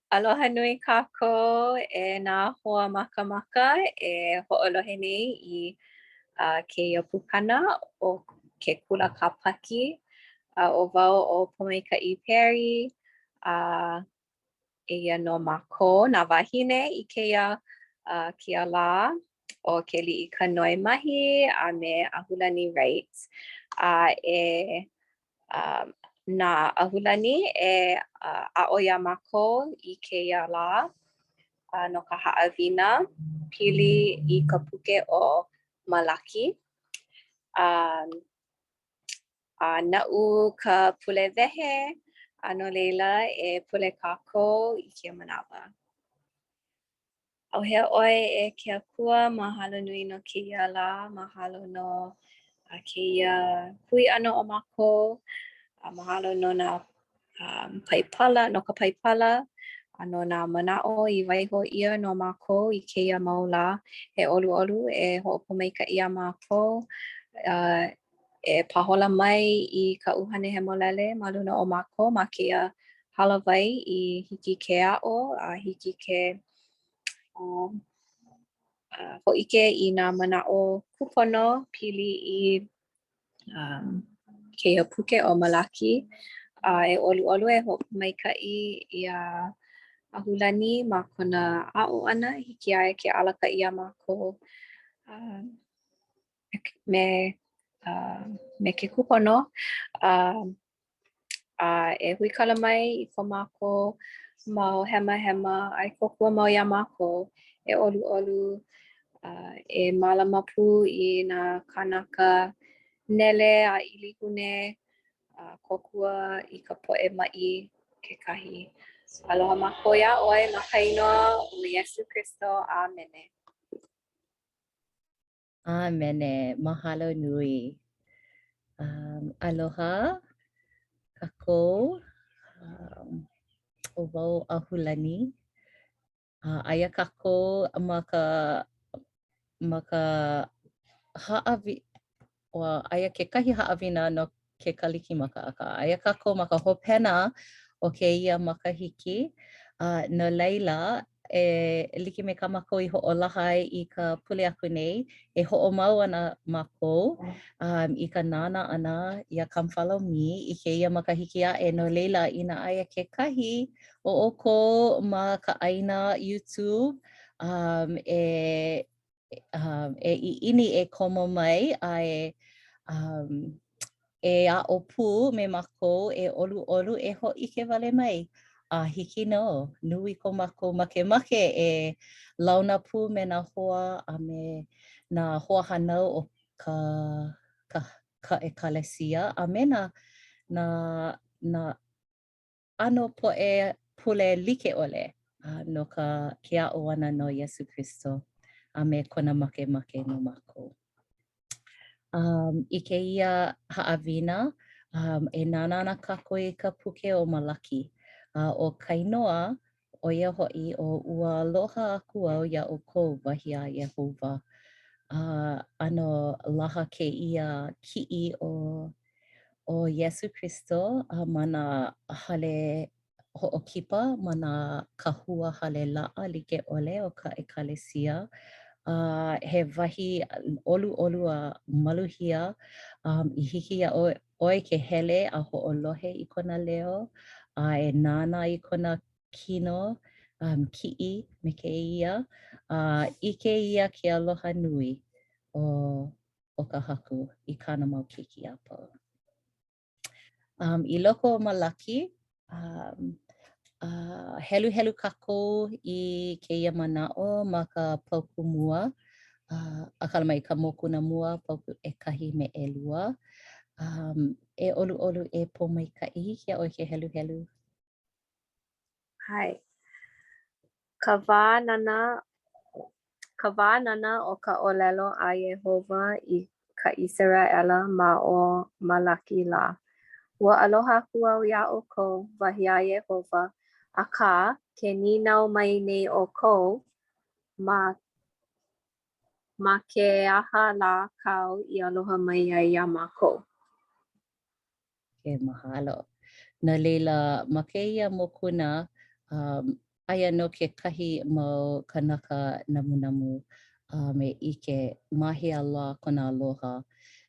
Aloha nui kākou e nā hoa makamaka e hoʻolohe nei i uh, kēia pukana o ke kula Kāpaki. Uh, ʻo wau ʻo Pōmaikaʻi Perry, a uh, eia nō mākou, nā wāhine i kēia, uh, kēia lā ʻo Keliʻikanoe Mahi a me ʻAhulani Wright. A e um, na ʻAhulani e uh, aʻo iā mākou i kēia lā uh, no ka haʻawina pili i ka puke ʻo Malaki. Um, a naʻu ka pule wehe, a no laila e pule kākou i kēia manawa. ʻAuhea ʻoe e ke Akua, mahalo nui no kēia lā, mahalo no kēia hui ʻana o mākou, a mahalo no nā um, paipala, no ka paipala, a no nā manaʻo i waiho ʻia no mākou i kēia mau lā. E ʻoluʻolu e hoʻopōmaikaʻi iā mākou, uh, e pāhola mai i ka ʻUhane Hemolele ma luna o mākou ma kēia hālāwai i hiki ke aʻo a hiki ke uh, uh, hōʻike i nā manaʻo kūpono pili i um, kēia puke ʻo Malaki. A e ʻoluʻolu e hoʻopōmaikaʻi iā ʻAhulani ma kona aʻo ʻana, hiki iā ia ke alakaʻi iā mākou. Uh, me, uh, me ke kūpono. Uh, a e huikala mai i ko mākou mau hemahema a e kōkua mau iā mākou e ʻoluʻolu uh, e mālama pū i nā kānaka nele a ʻilihune a kōkua i ka poʻe maʻi kekahi. Aloha mākou iā ʻoe ma ka inoa o Iesū Kristo. ʻĀmene. ʻĀmene. Mahalo nui. Um, aloha kākou. Um, ʻo wau ʻAhulani. Uh, aia kākou ma ka ma ka haʻawi ua aia kekahi haʻawina no ke Kalikimaka, akā aia kākou ma ka hopena o kēia makahiki, a no laila, e like me kā mākou i hoʻolaha ai i ka pule aku nei, e hoʻomau ana mākou um, i ka nānā ʻana iā Come Follow Me i kēia makahiki aʻe. No laila, inā aia kekahi o ʻoukou ma ka ʻāina YouTube, um, e um, e ʻiʻini e komo mai a e, um, e aʻo pū me mākou, e ʻoluʻolu, e hōʻike wale mai. A hiki nō, nui ko mākou makemake e launa pū me nā hoa a me nā hoahānau o ka, ka, ka ʻekalesia a me nā, nā, nā ʻano poʻe pule like ʻole no ka ke aʻo ʻana no Iesū Kristo a me kona makemake no mākou. Um, I kēia haʻawina, um, e nānā ana kākou i ka puke o Malaki. A ʻo ka inoa, ʻo ia hoʻi ʻo Ua Aloha Aku Au Iā ʻOukou, wahi a Iēhova. A ʻano laha kēia kiʻi o ʻo Iesū Kristo ma nā hale hoʻokipa, ma nā kahua hale laʻa like ʻole o ka ʻekalesia, a he wahi ʻoluʻolu a maluhia um, i hiki iā ʻoe ke hele a hoʻolohe i kona leo, a e nānā i kona kino um, kiʻi me kēia, a ʻike ʻia ke aloha nui o o ka Haku i kāna mau keiki a pau. Um, I loko o Malaki, um, uh, heluhelu kākou i kēia manaʻo ma ka paukū mua, uh, a kala mai ka mokuna mua, paukū ʻekahi me ʻelua. Um, e ʻoluʻolu e Pōmaikaʻi, hiki iā ʻoe ke heluhelu. ʻAe. Ka wānana ka wānana o ka ʻōlelo a Iēhova i ka ʻIseraʻela ma o Malaki lā. Ua aloha aku au iā ʻoukou, wahi a Iēhova, akā, ke nīnau mai nei ʻoukou, ma ma ke aha lā kāu i aloha mai ai iā mākou? Okay, mahalo. No laila, ma kēia mokuna, um, Aia nō kekahi mau kanaka namunamu um e ʻike ma hea lā kona aloha.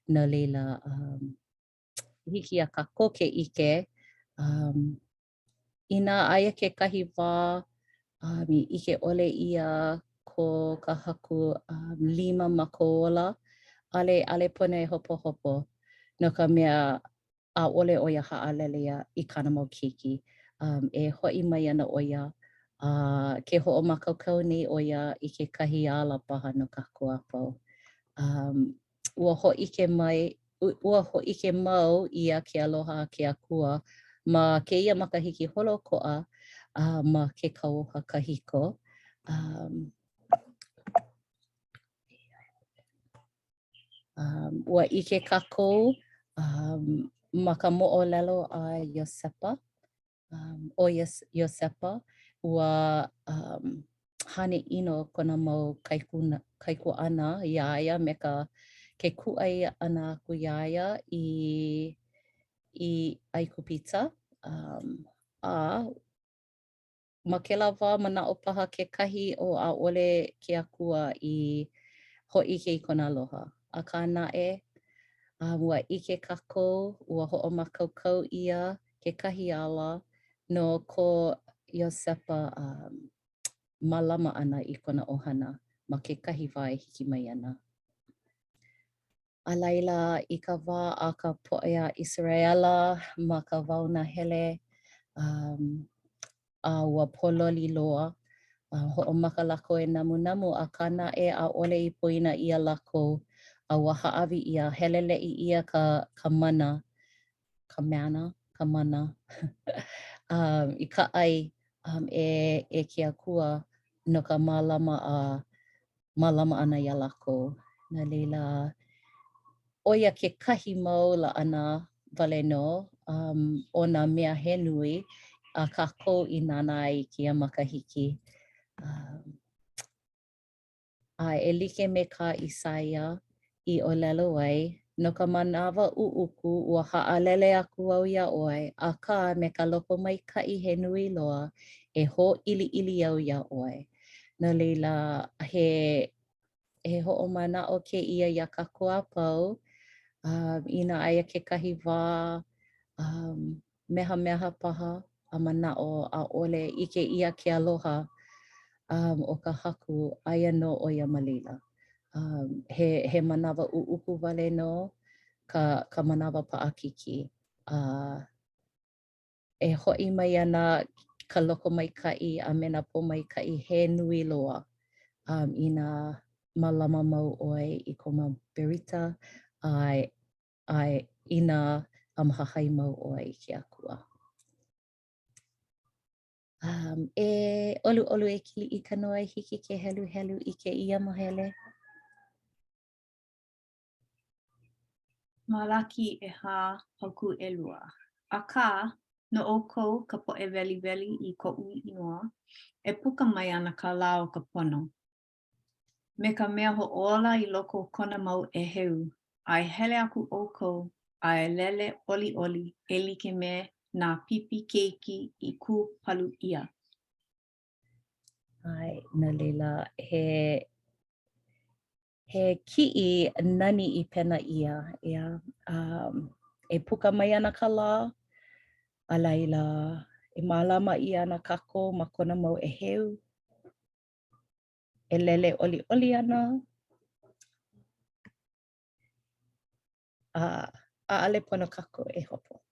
No laila, um hiki iā kākou ke ʻike um inā aia kekahi wā um i ʻike ʻole ʻia ko ka Haku um lima ma kou ola, ʻaʻole ʻaʻole pono e hopohopo no ka mea ʻaʻole ʻo ia haʻalele ia i kāna mau keiki. Um e hoʻi mai ana ʻo ia a ke hoʻomākaukau nei ʻo ia i kekahi ala paha no kākou a pau. Um ua hōʻike mai, ua hōʻike mau ʻia ke aloha a ke Akua ma kēia makahiki holoʻokoʻa a ma ke kauoha kahiko. Um, um, ua ʻike kākou um, ma ka moʻolelo a Iosepa, um, ʻo Iosepa, ua um, hana ʻino kona mau kaikuna, kaikuaʻana iā ia me ka ke kūʻai ʻana aku iā ia i, i ʻAigupita. Um, a ma kēlā wā manaʻo paha kekahi ʻo ʻaʻole ke Akua i hōʻike i kona aloha. Akā naʻe, um, ua ʻike kākou, ua hoʻomākaukau ʻia kekahi ala no ko Iosepa um, mālama ʻana i kona ʻohana ma kekahi wā e hiki mai ana. A laila, i ka wā a ka poʻe a ʻIseraʻela ma ka wao nahele, um, a ua pōloli loa, a hoʻomaka lākou e namunamu, akā naʻe ʻaʻole i poina ʻia lākou, a ua hāʻawi ʻia, heleleʻi ʻia ka, ka mana, ka mana, ka mana, um, i ka ʻai um, e, e ke Akua no ka mālama a mālama ʻana iā lākou. No laila, ʻo ia kekahi mau laʻana wale nō um, o nā mea he nui a kākou i nānā ai i kēia makahiki. Um, A e like me kā ʻIsaia i ʻōlelo ai, No ka manawa ʻuʻuku ua haʻalele aku au iā ʻoe, akā, me ka lokomaikaʻi he nui loa, e hōʻiliʻili au iā ʻoe. No laila, he, he hoʻomanaʻo kēia iā kākou a pau, um, inā aia kekahi wā um, mehameha paha a manaʻo ʻaʻole ʻike ʻia ke aloha um, o ka Haku, aia nō ʻo ia ma laila. Um, he, he manawa ʻuʻuku wale nō ka, ka manawa paʻakikī. A uh, e hoʻi mai ana ka lokomaikaʻi a me nā pōmaikaʻi he nui loa um, inā mālama mau ʻoe i kou mau berita a a inā um, hahai mau ʻoe i ke Akua. Um, e ʻoluʻolu e Kiliʻikanoa i hiki ke heluhelu i kēia mahele. Malaki ʻehā, paukū ʻelua. Akā, no ʻoukou ka poʻe weliweli i koʻu inoa, e puka mai ana ka lā o ka pono, Me ka mea hoʻōla i loko o kona mau ʻēheu, a e hele aku ʻoukou a e lele ʻoliʻoli e like me nā pipi keiki i kūpalu ʻia. ʻAe, no laila, he, he kiʻi nani i pena ʻia, ʻeā. Um, e puka mai ana ka lā, a laila, e mālama ʻia ana kākou ma kona mau ʻēheu, e lele ʻoliʻoli ana. A ʻaʻole pono kākou e hopohopo.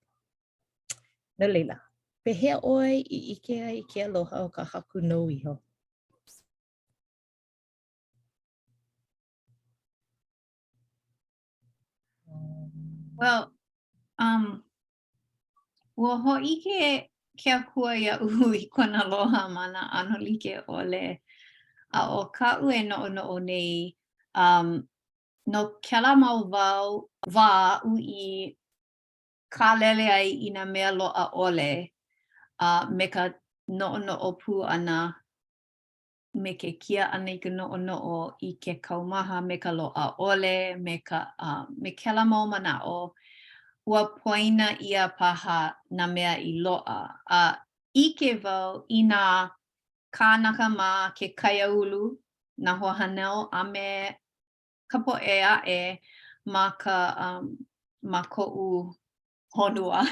No laila, pehea ʻoe i ʻike ai i ke aloha o ka Haku nou iho? Well, um, ua hōʻike ke Akua iaʻu i kona aloha ma nā ʻano like ʻole. A ʻo kaʻu e noʻonoʻo nei, um, no kēlā mau wau, wā aʻu i kālele ai i nā mea loaʻa ʻole, a me ka noʻonoʻo pū ʻana me ke kia ʻana i ka noʻonoʻo i ke kaumaha me ka loaʻa ʻole, me ka, uh, me kēlā mau manaʻo, ua poina ʻia paha nā mea i loaʻa. A ʻike wau inā. Kānaka ma ke kaiāulu, nā hoahānau a me ka poʻe aʻe ma ka um, ma koʻu honua.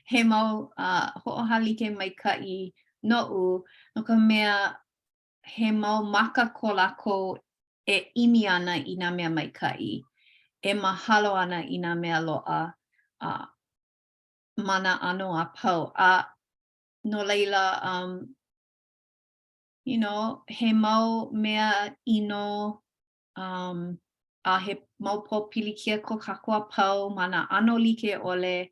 He mau uh, hoʻohālike maikaʻi noʻu, no ka mea, he mau maka ko lākou e ʻimi ana i nā mea maikaʻi, e mahalo ana i nā mea loaʻa uh, ma nā ʻano a pau. A no laila, um, you know, he mau mea ʻino um, a he mau pōpilikia ko kākou a pau ma nā ʻano like ʻole.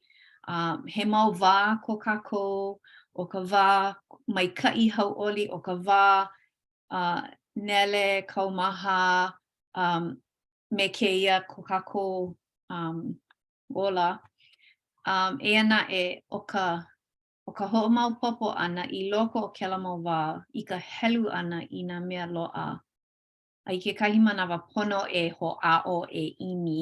Um, he mau wā ko kākou, ʻo ka wā maikaʻi hauʻoli, ʻo ka wā uh, nele, kaumaha, um, me kēia ko kākou um, ola. Um, eia naʻe, ʻo ka ʻo ka hoʻomaopopo ʻana i loko o kēlā mau wā i ka helu ʻana i nā mea loaʻa, a i kekahi manawa pono e hoʻāʻo e ʻimi.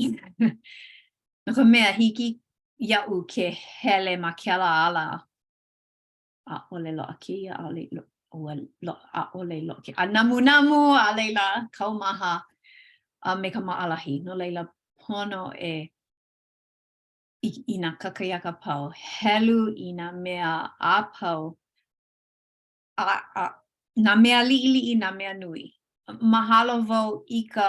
No ka mea, hiki iaʻu ke hele ma kēlā ala, ʻaʻole loaʻa kēia, ʻaʻole ua loaʻa, ʻaʻole loaʻa kēia, a namunamu, a laila, kaumaha, a me ka maʻalahi. No laila, pono e i, i nā kakahiaka a pau, helu i nā mea a pau, a, a, nā mea liʻiliʻi, nā mea nui. Mahalo wau i ka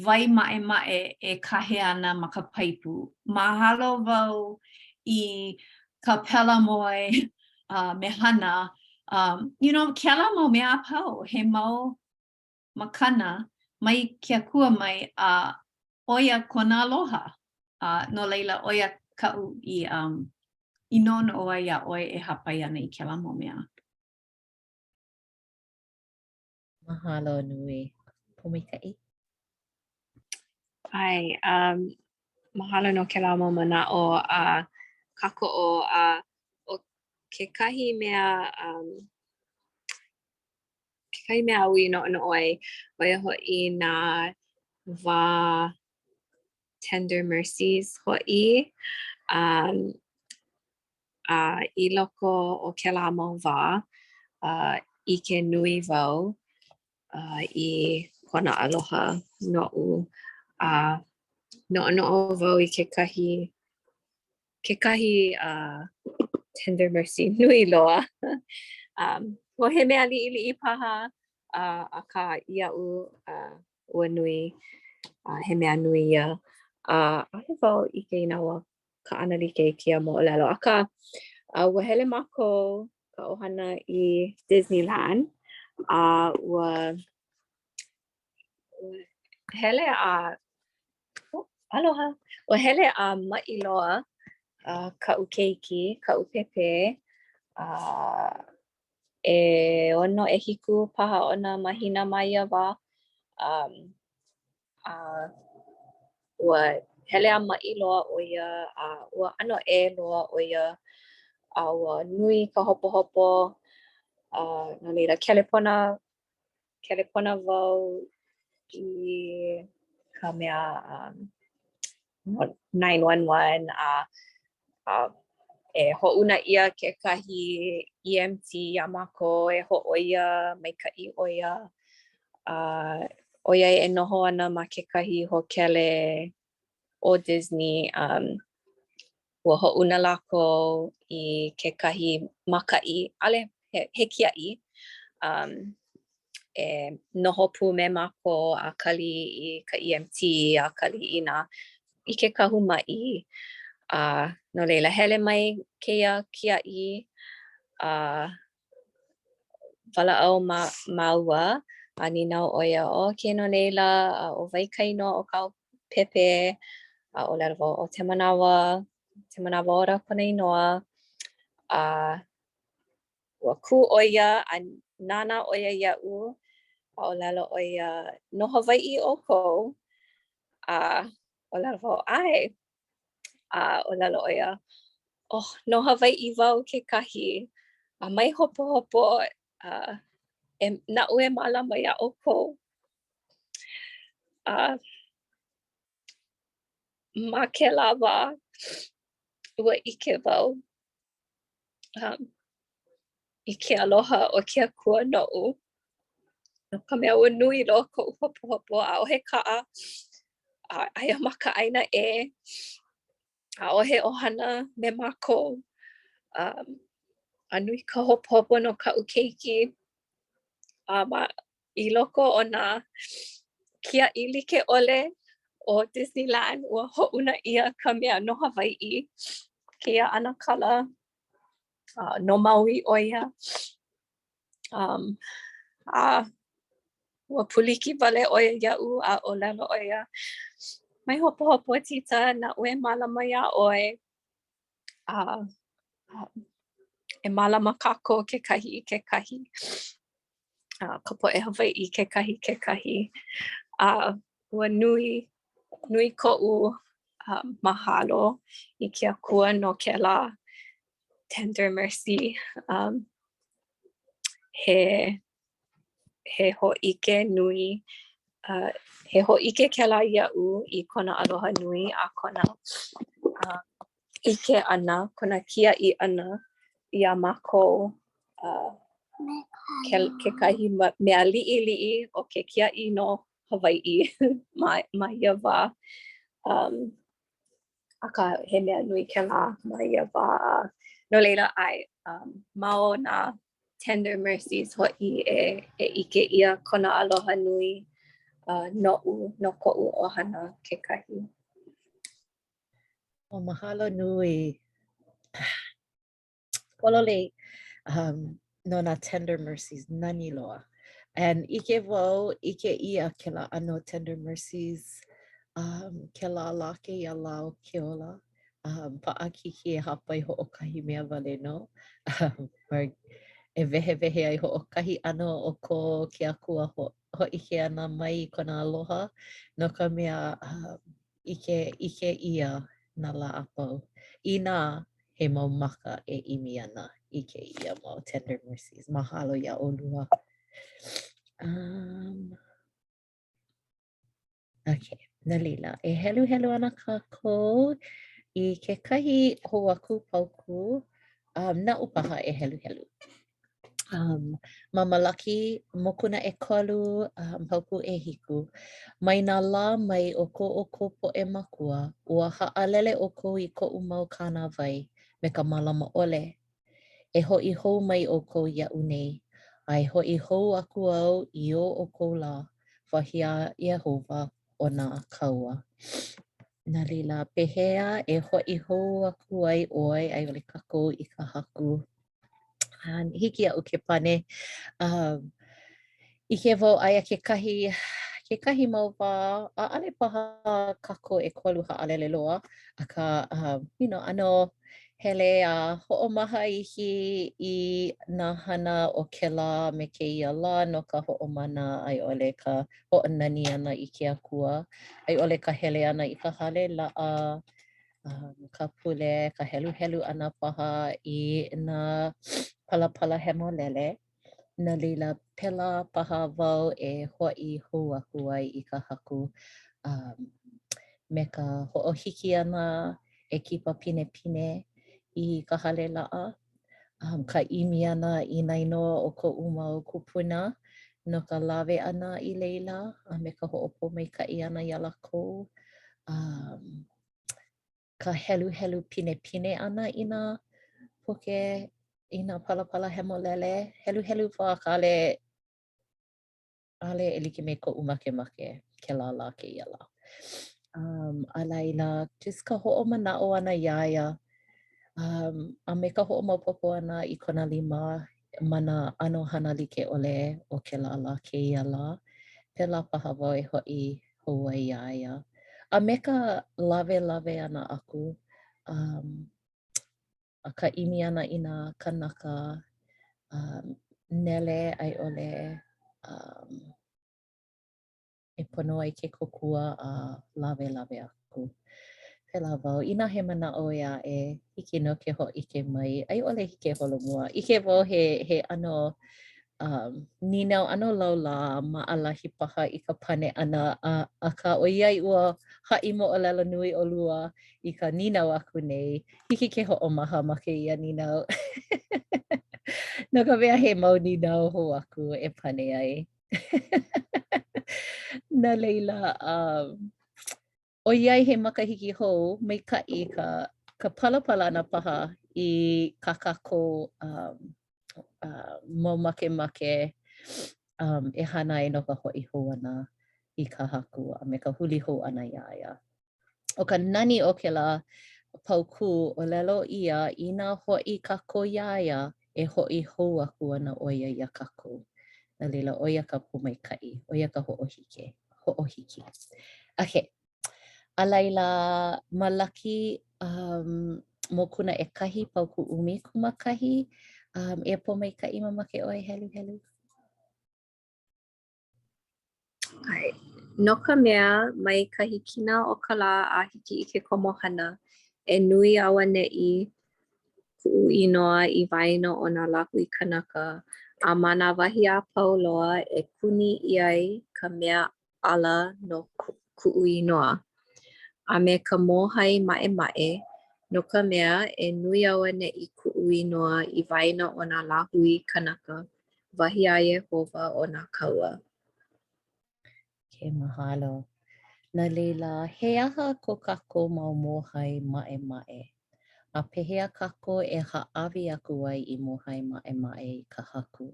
wai maʻemaʻe e kahe ana ma ka paipu. Mahalo wau i ka pela moe uh, mehana. Um, you know, kēlā mau mea a pau, he mau makana mai ke Akua mai a ʻo ia kona aloha. A no laila, ʻo ia kaʻu i, um, i noʻonoʻo ai iā ʻoe e hāpai ana i kēlā mau mea. Mahalo nui. Pōmaikaʻi. ʻAe, um, mahalo no kēlā mau manaʻo a kākoʻo a ʻo kekahi mea um, kekahi mea aʻu i noʻonoʻo ai, ʻo ia hoʻi nā wā tender mercies hoʻi. Um, a i loko o kēlā mau wā, uh, ʻike nui wau uh, i kona aloha noʻu. A noʻonoʻo wau i kekahi kekahi uh, tender mercy nui loa. um, well, he mea liʻiliʻi paha, uh, akā iaʻu uh, ua nui, uh, he mea nui ia. Uh, ʻaʻole wau ʻike inā ua kaʻana like i kēia moʻolelo. Akā, uh, ua hele mākou ka ʻohana i Disneyland, a uh, ua hele a oh, aloha. Ua hele a maʻi loa uh, kaʻu keiki, kaʻu pēpē, uh, ʻeono, ʻehiku paha ona mahina ma ia wā. Um, a ua hele a maʻi loa ʻo ia, a ua ʻano ʻē loa ʻo ia, a ua nui ka hopohopo, a no laila kelepona kelepona wau i ka mea um, 911 a, a e hoʻouna ʻia kekahi EMT iā mākou e hōʻoia maikaʻi ʻo ia. A ʻoiai e noho ana ma kekahi hōkele ʻo Disney, um, ua hoʻouna lākou i kekahi mākaʻi, ʻaʻole, he, he kiaʻi, um, e noho pū me mākou a kali i ka EMT, a kali i nā, i ke kahu maʻi. A no laila, hele mai kēia kiaʻi, a walaʻau ma, māua, a nīnau ʻo ia, okay, no laila, ʻo wai ka inoa o kāu pēpē? A ʻōlelo wau, ʻo Temanawa, Temanawaora kona inoa. A ua kū ʻo ia a nānā ʻo ia iaʻu, a ʻōlelo ʻo ia, no Hawaiʻi ʻoukou? A ʻōlelo wau, ʻae. A ʻōlelo ʻo ia, oh, no Hawaiʻi wau kekahi, a mai hopohopo, uh, e, naʻu e mālama iā ʻoukou. A ma kēlā wā, ua ʻike wau um, i ke aloha o ke Akua noʻu. No ka mea, ua nui loa koʻu hopohopo, ʻaʻohe kaʻa, a aia ma ka ʻāina ʻē, ʻaʻohe ʻohana me mākou. Um, a nui ka hopohopo no kaʻu keiki. A ma i loko o nā kiaʻi like ʻole o Disneyland, ua hoʻouna ʻia ka mea no Hawaiʻi, kēia ʻanakala, uh, no Maui ʻo ia. Um, a ua puliki wale ʻo ia iaʻu a ʻōlelo ʻo ia, mai hopohopo tita, naʻu e mālama iā ʻoe. A um, e mālama kākou kekahi i kekahi. Uh, ka poʻe Hawaiʻi kekahi kekahi. A ua nui, nui koʻu um, mahalo i ke Akua no kēlā tender mercy. Um, he, he hōʻike nui, uh, he hōʻike kēlā iaʻu i kona aloha nui a kona uh, ʻike ʻana, kona kiaʻi ʻana iā mākou uh, ke, kekahi mea liʻiliʻi o ke kiaʻi no Hawaiʻi ma, ma ia wā. Um, akā he mea nui kēlā ma ia wā. No laila, ʻae, um, ma o nā tender mercies hoʻi e, e ʻike ʻia kona aloha nui uh, noʻu, no koʻu ʻohana kekahi. Oh, mahalo nui. Pololei um, no nā tender mercies, nani loa. And ʻike wau, ʻike ʻia kēlā ʻano tender mercies um, kēlā lā kēia lā o ke ola. Um, paʻakikī e hāpai hoʻokahi mea wale nō. Um, or e wehewehe ai hoʻokahi ʻano o ko ke Akua ho hōʻike ʻana mai i kona aloha no ka mea um, ʻike, ʻike ʻia nā lā a pau. Inā he mau maka e ʻimi ana i kēia mau tender mercies. Mahalo iā ʻolua. Um, okay, no laila, e heluhelu ana kākou i kekahi hou aku paukū. Um, naʻu paha e heluhelu. Um, ma Malaki, mokuna ʻekolu, um, paukū ʻehiku, Mai nā lā mai o ko ʻoukou poʻe mākua, ua haʻalele ʻoukou i koʻu mau kānāwai me ka mālama ʻole. E hoʻi hou mai ʻoukou iaʻu nei, a e hoʻi hou aku au i o ʻoukou lā, wahi a Iēhova o nā kaua. No laila, pehea e hoʻi hou aku ai ʻoe a i ʻole kākou i ka Haku? Um, hiki iaʻu ke pane. Um, ʻike wau aia kekahi, kekahi mau wā, ʻaʻole paha kākou ʻekolu haʻalele loa, akā, um, you know, ʻano hele a hoʻomaha iki i nā hana o kēlā me kēia lā no ka hoʻomana a i ʻole ka hoʻonani ʻana i ke Akua, a i ʻole ka hele ʻana i ka hale laʻa, um, ka pule, ka heluhelu ʻana paha i nā palapala hemolele. No laila, pēlā paha wau e hoʻi hou aku ai i ka Haku um, me ka hoʻohiki ʻana e kipa pinepine i ka hale laʻa, um, ka ʻimi ʻana i nā inoa o koʻu mau kūpuna no ka lawe ʻana i laila a me ka hoʻopōmaikaʻi ʻana iā lākou. Um, ka heluhelu pinepine ʻana i nā puke, i nā palapala hemolele. Heluhelu wau akā ʻaʻole, ʻaʻole e like me koʻu makemake kēlā lā kēia lā. Um, a laila, just ka hoʻomanaʻo ʻana iā ia um, a me ka hoʻomaopopo ʻana i kona lima ma nā ʻano hana like ʻole o kēlā lā kēia lā. Pēlā paha wau e hoʻi hou ai iā ia. A me ka lawelawe ʻana aku, um, a ka ʻimi ʻana i nā kānaka um, nele a i ʻole um, e pono ai ke kōkua a lawelawe aku. Pēlā wau. Inā he manaʻo ʻē aʻe, hiki nō ke hōʻike mai, a i ʻole hiki ke holomua. ʻIke wau he, he ʻano um, nīnau ʻano laulā maʻalahi paha i ka pane ʻana, a, akā ʻoiai ua haʻi moʻolelo nui ʻolua i ka nīnau aku nei, hiki ke hoʻomaha ma kēia nīnau. No ka mea, he mau nīnau hou aku e pane ai. No laila, um, ʻoiai he makahiki hou, maikaʻi ka ka palapala ʻana paha i kā kākou um, uh, mau makemake um, e hana ai no ka hoʻi hou ʻana i ka Haku a me ka huli hou ʻana iā ia. ʻO ka nani o kēlā paukū, ʻōlelo ʻia, inā hoʻi kākou iā ia, e hoʻi hou aku ana ʻo ia iā kākou. No laila, ʻo ia ka pōmaikaʻi, ʻo ia ka hoʻohiki, hoʻohiki. Okay. A laila, Malaki um, mokuna ʻekahi, paukū 11, um, e Pōmaikaʻi mamake ʻoe heluhelu. ʻAe. No ka mea, mai ka hikina o ka lā a hiki i ke komohana, e nui auaneʻi kuʻu inoa i waena o nā lāhui kanaka, a ma nā wahi a pau loa e kuni ʻia ai ka mea ʻala no kuʻu inoa, a me ka mōhai maʻemaʻe, no ka mea, e nui auaneʻi kuʻu inoa i waena o nā lāhui kanaka, wahi a Iēhova o nā kaua. Okay, mahalo. No laila, he aha ko kākou mau mōhai maʻemaʻe? A pehea kākou e hāʻawi aku ai i mōhai maʻemaʻe i ka Haku?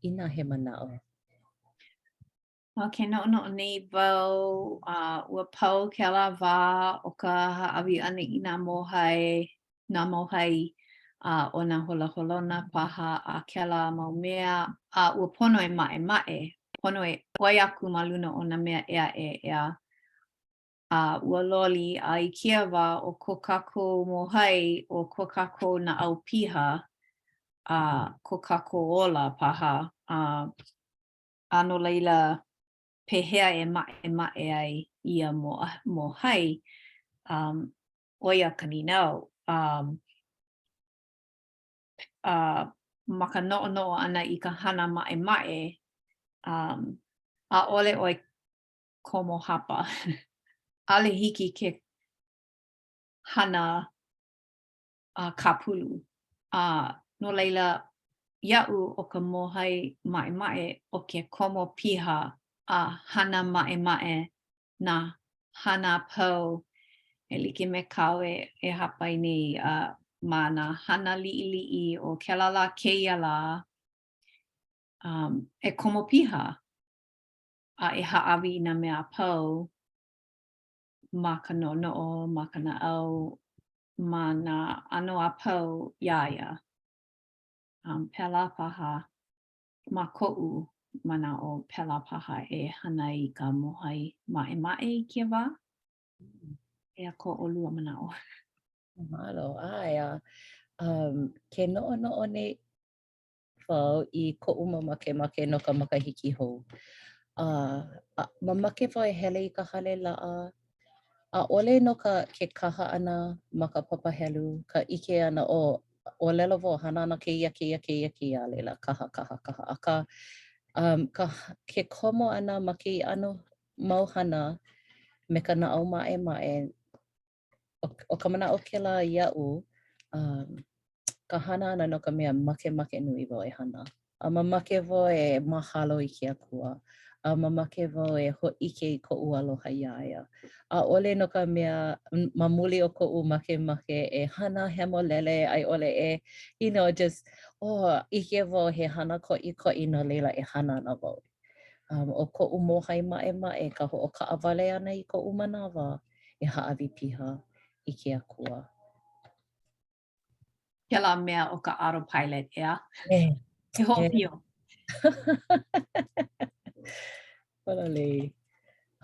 Inā he manaʻo. Well, ke noʻonoʻo nei wau, uh, ua pau kēlā wā o ka hāʻawi ʻana i nā mōhai, nā mōhai, a ʻo nā holoholona paha a kēlā mau mea, a ua pono e maʻemaʻe, pono e ʻoi aku ma luna o nā mea ʻē aʻe, ʻeā. A ua loli, a i kēia wā, ʻo ko kākou mōhai, ʻo ko kākou naʻau piha, a ko kākou ola paha, a A no laila, pehea e maʻemaʻe ai ia mōhai, um, ʻo ia ka nīnau. Um, a ma ka noʻonoʻo ʻana i ka hana maʻemaʻe, um, ʻaʻole ʻoe komo hapa. ʻAʻole hiki ke hana uh, kāpulu. A no laila, iaʻu ʻo ka mōhai maʻemaʻe ʻo ke komo piha a hana maʻemaʻe nā hana a pau e like me kāu e, e hāpai nei uh, ma nā hana liʻiliʻi o kēlā lā kēia lā um, e komo piha a e hāʻawi i nā mea a pau ma ka noʻonoʻo, ma ka naʻau, ma nā ʻano a pau iā ia. Um, pēlā paha, ma koʻu manaʻo, pēlā paha e hana ai i ka mōhai maʻemaʻe i kēia wā. Eia ko ʻolua manaʻo. Mahalo, ʻae, a um, ke noʻonoʻo nei wau i koʻu mau makemake no ka makahiki hou. Uh, mamake wau e hele i ka hale laʻa. ʻAʻole no ka ke kaha ʻana ma ka papa helu, ka ʻike ʻana, oh, ʻōlelo wau, hana ana kēia, kēia, kēia, kēia, a laila, kaha, kaha, kaha. Akā, um, ka, ke komo ʻana ma kēia ʻano mau hana me ka naʻau maʻemaʻe, ʻo ka manaʻo kēlā iaʻu, um, ka hana ʻana no ka mea makemake nui wau e hana. A mamake wau e mahalo i ke Akua. A mamake wau e hōʻike i koʻu aloha iā ia. ʻAʻole no ka mea ma muli o koʻu makemake e hana hemolele a i ʻole e, you know, just, oh, ʻike wau he hana koʻikoʻi no laila e hana ana wau. Um, ʻo koʻu mōhai maʻemaʻe ka hoʻokaʻawale ʻana i koʻu manawa e hāʻawi piha i ke Akua. Kēlā mea ʻo ka autopilot, ʻeā? E. E hoʻopio. Pololei.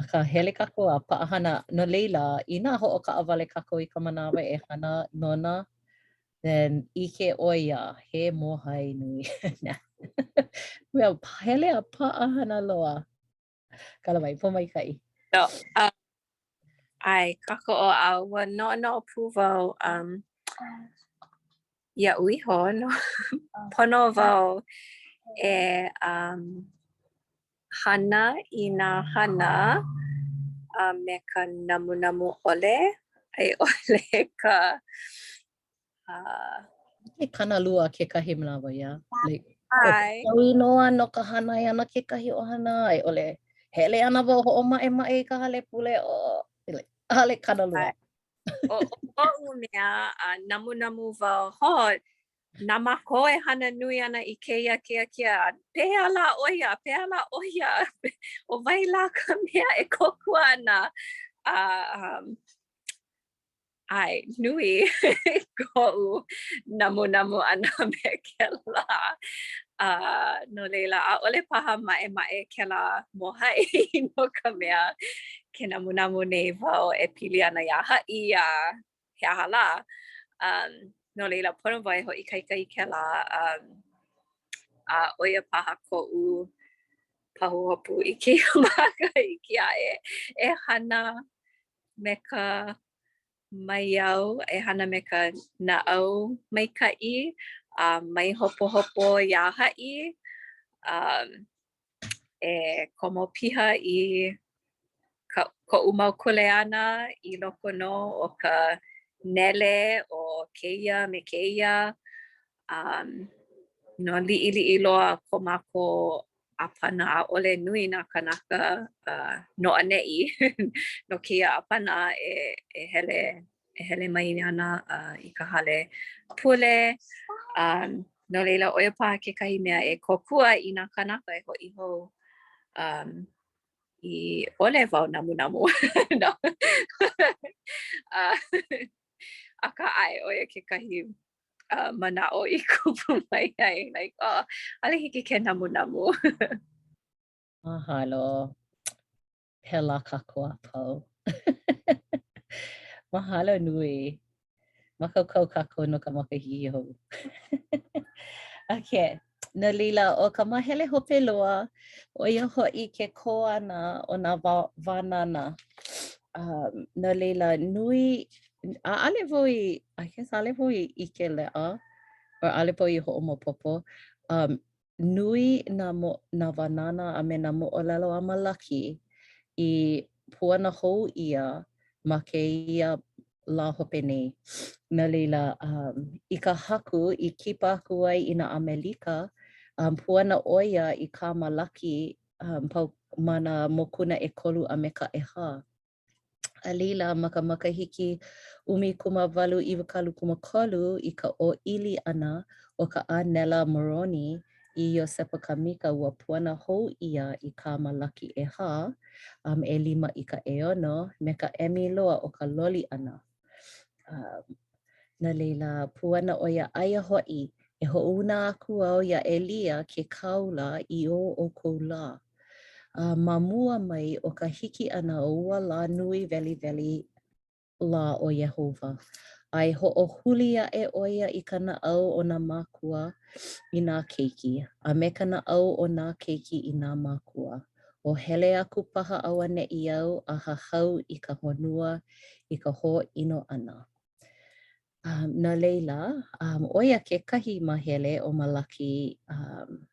Akā, hele kākou a paʻahana. No laila, inā hoʻokaʻawale kākou i ka manawa e hana nona, then ʻike ʻo ia, he mōhai nui. Well, hele a paʻahana loa. Kala mai, pōmaikaʻi. No, uh, ʻae, kākoʻo a ua noʻonoʻo pū wau um, iaʻu iho, no, pono wau e um, hana i nā hana a me ka namunamu ʻole a i ʻole ka uh, Ke kānalua kekahi manawa, yeah? Like, ʻae. ʻO inoa no ka hānai ʻana kekahi ʻohana, a i ʻole hele ana wau hoʻomaʻemaʻe i ka hale pule, oh, like, ʻaʻole kānalua. ʻO koʻu mea, a namunamu wau, ho, na mākou e hana nui ana i kēia, kēia, kēia, a pehea lā ʻo ia, pehea lā ʻo ia, ʻo wai lā ka mea e kōkua ana? A um, ʻae, nui koʻu namunamu ʻana me kēlā. A no laila, ʻaʻole paha maʻemaʻe kēlā mōhai no ka mea, ke namunamu nei wau e pili ana iā haʻi a he aha lā. Um, no laila, pono wau e hoʻoikaika i kēlā. Um, a ʻo ia paha koʻu pahuhopu i kēia makahiki aʻe e hana me ka maiau, e hana me ka naʻau maikaʻi, a mai hopohopo iā haʻi, um, e komo piha i ka, koʻu mau kuleana i loko nō o ka nele o kēia me kēia. Um, no liʻiliʻi loa ko mākou ʻāpana, ʻaʻole nui nā kānaka uh, no ʻaneʻi no kēia ʻāpana e, e hele e hele mai ana uh, i ka hale pule. Um, no laila, ʻo ia paha kekahi mea e kōkua i nā kānaka e hoʻi hou um, i ʻole wau namunamu. no. uh, akā ʻae, ʻo ia kekahi uh, manaʻo i kupu mai ai, like, oh, ʻaʻole hiki ke namunamu. Mahalo. Pēlā kākou a pau. Mahalo nui. Mākaukau kākou no ka makahiki hou. okay. No laila, ʻo ka mahele hope loa, ʻo ia hoʻi ke kō ʻana o nā wānana. Um, no laila, nui, ʻaʻole wau i, I guess, ʻaʻole wau i ʻike leʻa, or ʻaʻole wau i hoʻomaopopo, um, nui nā, mo, nā wānana a me nā moʻolelo a Malaki i puana hou ʻia ma kēia lā hope nei. No laila, um, i ka Haku i kipa aku ai i nā ʻAmelika, um, puana ʻo ia i kā Malaki um, pau, ma nā mokuna ʻekolu a me ka ʻehā. A laila, ma ka makahiki 1893 i ka ʻōʻili ʻana o ka ʻānela Moroni i Iosepa Kamika ua puana hou ʻia i kā Malaki ʻehā, um, ʻelima i ka ʻeono, me ka emi loa o ka loli ʻana. Um, no laila, puana ʻo ia aia hoʻi, e hoʻouna aku au iā ʻElia ke kāula i o ʻoukou lā. A ma mua mai o ka hiki ʻana o ua lā nui weliweli lā o Iēhova, a e hoʻohuli aʻe ʻo ia i ka naʻau o nā mākua i nā keiki, a me ka naʻau o nā keiki i nā mākua, o hele aku paha auaneʻi au a hahau i ka honua i ka hōʻino ʻana. Um, no laila, um, ʻo ia kekahi mahele o Malaki um,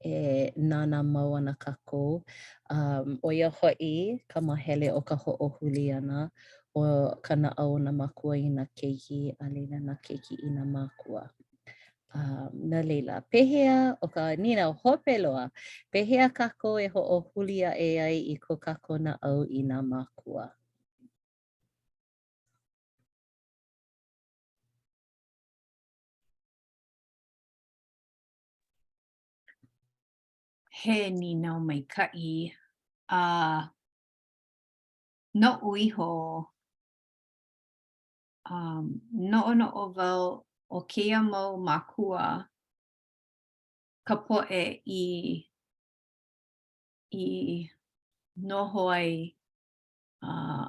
e nānā mau ana kākou, um, ʻo ia hoʻi ka mahele o ka hoʻohuli ʻana o ka naʻau o nā mākua i nā keiki, a laila nā keiki i nā mākua. Um, no laila, pehea, ʻo ka nīnau hope loa, pehea kākou e hoʻohuli aʻe ai i ko kākou naʻau i nā mākua? He nīnau maikaʻi. A noʻu iho, um, noʻonoʻo wau ʻo kēia mau mākua ka poʻe i i noho ai uh,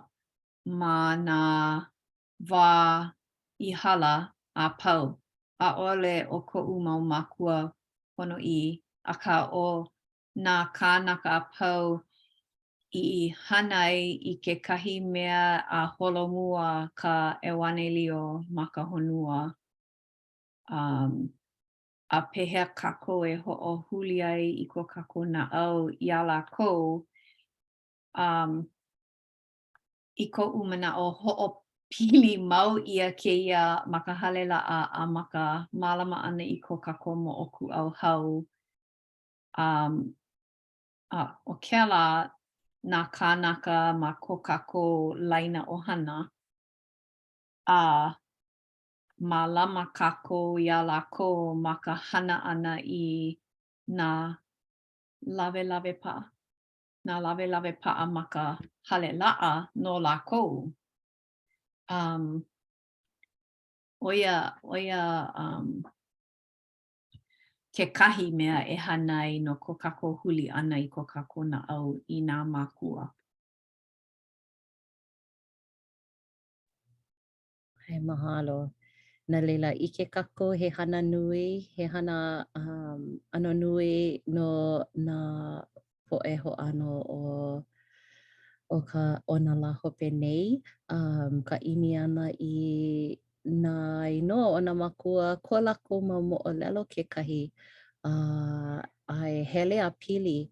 ma nā wā i hala a pau. ʻAʻole ʻo koʻu mau mākua ponoʻī, akā ʻo nā kānaka a pau i hānai i kekahi mea a holomua ka ʻeuanelio ma ka honua. Um, a pehea kākou e hoʻohuli ai i ko kākou naʻau iā lākou, um, i koʻu manaʻo, hoʻo. Pili mau ʻia kēia ma ka hale laʻa a ma ka mālama ʻana i ko kākou moʻokūʻauhau. Um, a ʻo kēlā nā kānaka ma ko kākou laina ʻohana, a mālama kākou iā lākou ma ka hana ʻana i nā lawelawe paʻa, nā lawelawe paʻa ma ka hale laʻa no lākou. Um, ʻo ia, ʻo ia um, kekahi mea e hana ai no ko kākou huli ʻana i ko kākou naʻau i nā mākua. ʻAe, mahalo. No laila, ʻike kākou he hana nui, he hana um, ʻano nui no nā poʻe hoʻāno o o ka o nā lā hope nei, um, ka ʻimi ʻana i nā inoa o nā mākua, ko lākou mau moʻolelo kekahi, uh, a e hele a pili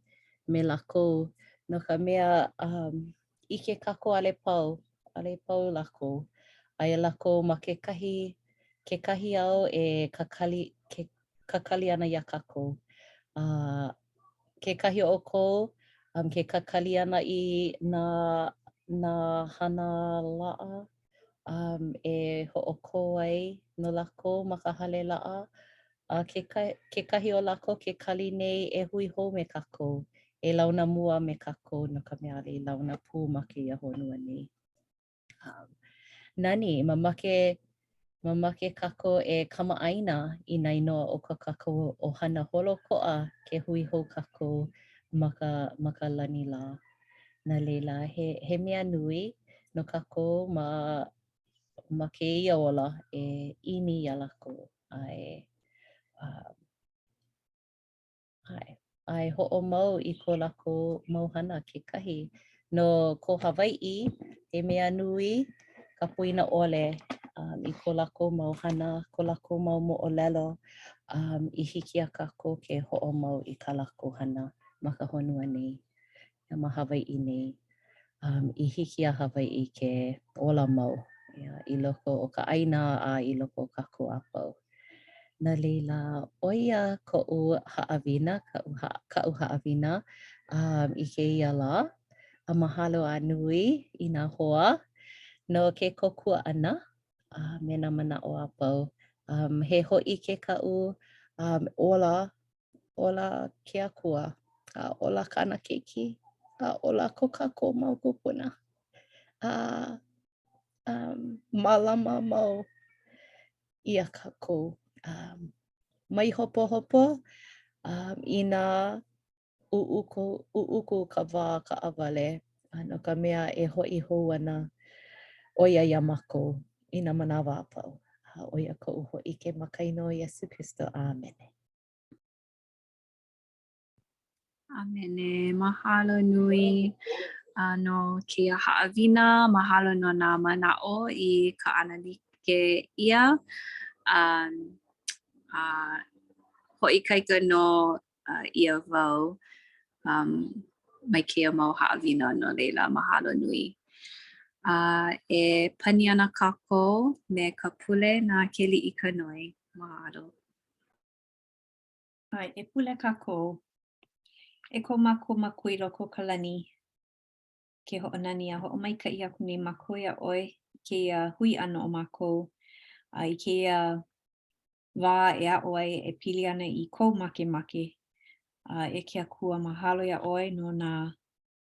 me lākou, no ka mea, um, ʻike kākou ʻaʻole pau, ʻaʻole pau lākou. Aia lākou ma kekahi, kekahi ao e kakali, ke kakali ana iā kākou. A kekahi o ʻoukou, um, ke kakali ana i nā, nā hana laʻa um, e hoʻokō ai no lākou ma ka hale laʻa. A keka, kekahi o lākou ke kali nei e hui hou me kākou, e launa mua me kākou no ka mea ʻaʻole i launa pū ma kēia honua nei. Um, nani, mamake, mamake kākou e kamaʻāina i nā inoa o ko kākou ʻohana holoʻokoʻa ke hui hou kākou ma ka, ma ka lani lā. No laila, he, he mea nui no kākou ma, ma kēia ola e ʻimi iā lākou a e, uh, ʻae, a e hoʻomau i ko lākou mau hana kekahi. No ko Hawaiʻi, he mea nui ka poina ʻole um, i ko lākou mau hana, ko lākou mau moʻolelo um, i hiki iā kākou ke hoʻomau i kā lākou hana ma ka honua nei, ma Hawaiʻi nei. Um, I hiki iā Hawaiʻi ke ola mau ia, i loko o ka ʻāina a i loko o kākou a pau. No laila, ʻo ia koʻu haʻawina, kaʻu, ha, kaʻu haʻawina um, i kēia lā. A mahalo a nui i nā hoa no ke kōkua ʻana a me nā manaʻo a pau. Um, he hōʻike kaʻu um, ola, ola ke Akua, a ola kāna keiki, a ola ko kākou mau kūpuna. A um, mālama mau ʻia kākou. Um, mai hopohopo um, inā ʻuʻuku, ʻuʻuku ka wā kaʻawale, a no ka mea e hoʻi hou ana ʻo ia iā mākou i nā manawa a pau. A ʻo ia koʻu hōʻike ma ka inoa o Iesū Kristo. ʻĀmene. ʻĀmene. Mahalo nui uh, no kēia haʻawina, mahalo no nā manaʻo i kaʻanalike ʻia. Um, uh, hoʻoikaika nō uh, ʻia wau um, mai kēia mau haʻawina no laila, mahalo nui. Uh, e pani ana kākou me ka pule na Keliʻikanoe. Mahalo. ʻAe, e pule kākou. E ko mākou Makua i loko o ka lani, ke hoʻonani a hoʻomaikaʻi aku nei mākou iā ʻoe i kēia hui ʻana o mākou, a i kēia wā e aʻo ai e pili ana i kou makemake. A e ke Akua, mahalo iā ʻoe no nā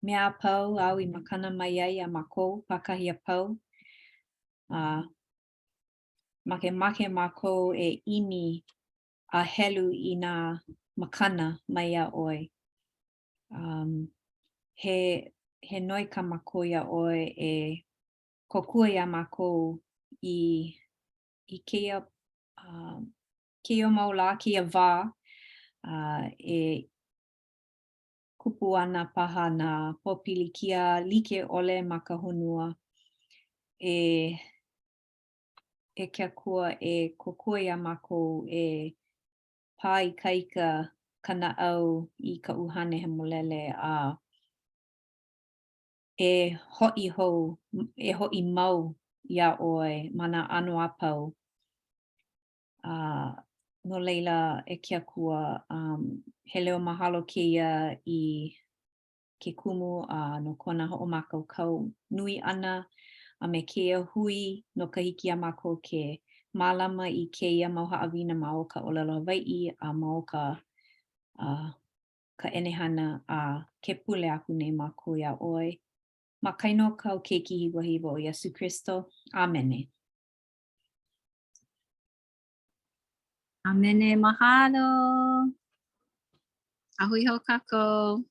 mea a pau āu i makana mai ai iā mākou pākahi a pau. A makemake mākou e ʻimi a helu i nā makana maiā ʻoe. Um, he, he noi kā mākou iā ʻoe e kōkua iā mākou i, i kēia, uh, kēia mau lā, kēia wā, uh, e kupu ana paha nā pōpilikia like ʻole ma ka honua. E e ke Akua e kōkua iā mākou e pā ikaika ka naʻau i ka ʻUhane Hemolele a e hoʻi hou, e hoʻi mau. iā ʻoe ma nā ʻano a pau. A no laila, e ke Akua, um, he leo mahalo kēia i ke kumu a no kona hoʻomākaukau nui ʻana a me kēia hui no ka hiki iā mākou ke mālama i kēia mau haʻawina ma o ka ʻōlelo Hawaiʻi a ma o ka uh, ka ʻenehana a ke pule aku nei mākou iā ʻoe. Ma ka inoa o kāu Keiki hiwahiwa ʻo Iesū Kristo. ʻĀmene. ʻĀmene, mahalo. A hui hou kākou.